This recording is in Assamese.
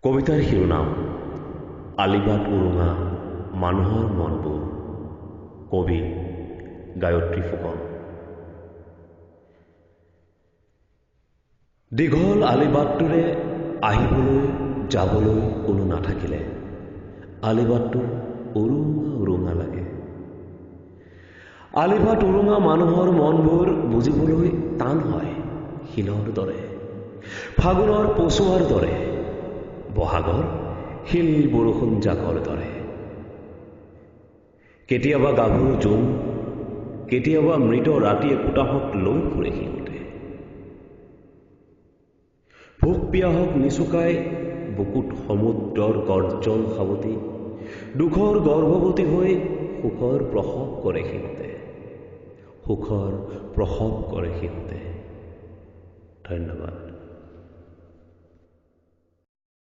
কবিতাৰ শিৰোনাম আলিবাট উৰুঙা মানুহৰ মনবোৰ। কবি গায়ত্ৰী ফুকন। দীঘল আলিবাটটোৰে আহিবলৈ যাবলৈ কোনো নাথাকিলে আলিবাটটো উৰুঙা উৰুঙা লাগে। আলিবাট উৰুঙা মানুহৰ মনবোৰ বুজিবলৈ টান হয় শিলৰ দৰে, ফাগুনৰ পচোৱাৰ দৰে, বহাগৰ শিল বৰষুণ জাকৰ দৰে। কেতিয়াবা গাভৰু জোন, কেতিয়াবা মৃত ৰাতি একোটাহঁত লৈ ফুৰে সিহঁতে। ভোক পিয়াহক নিচুকাই বুকুত সমুদ্ৰৰ গৰ্জন সাৱটি দুখৰ গৰ্ভৱতী হৈ সুখৰ প্ৰসৱ কৰে সিহঁতে, সুখৰ প্ৰসৱ কৰে সিহঁতে। ধন্যবাদ।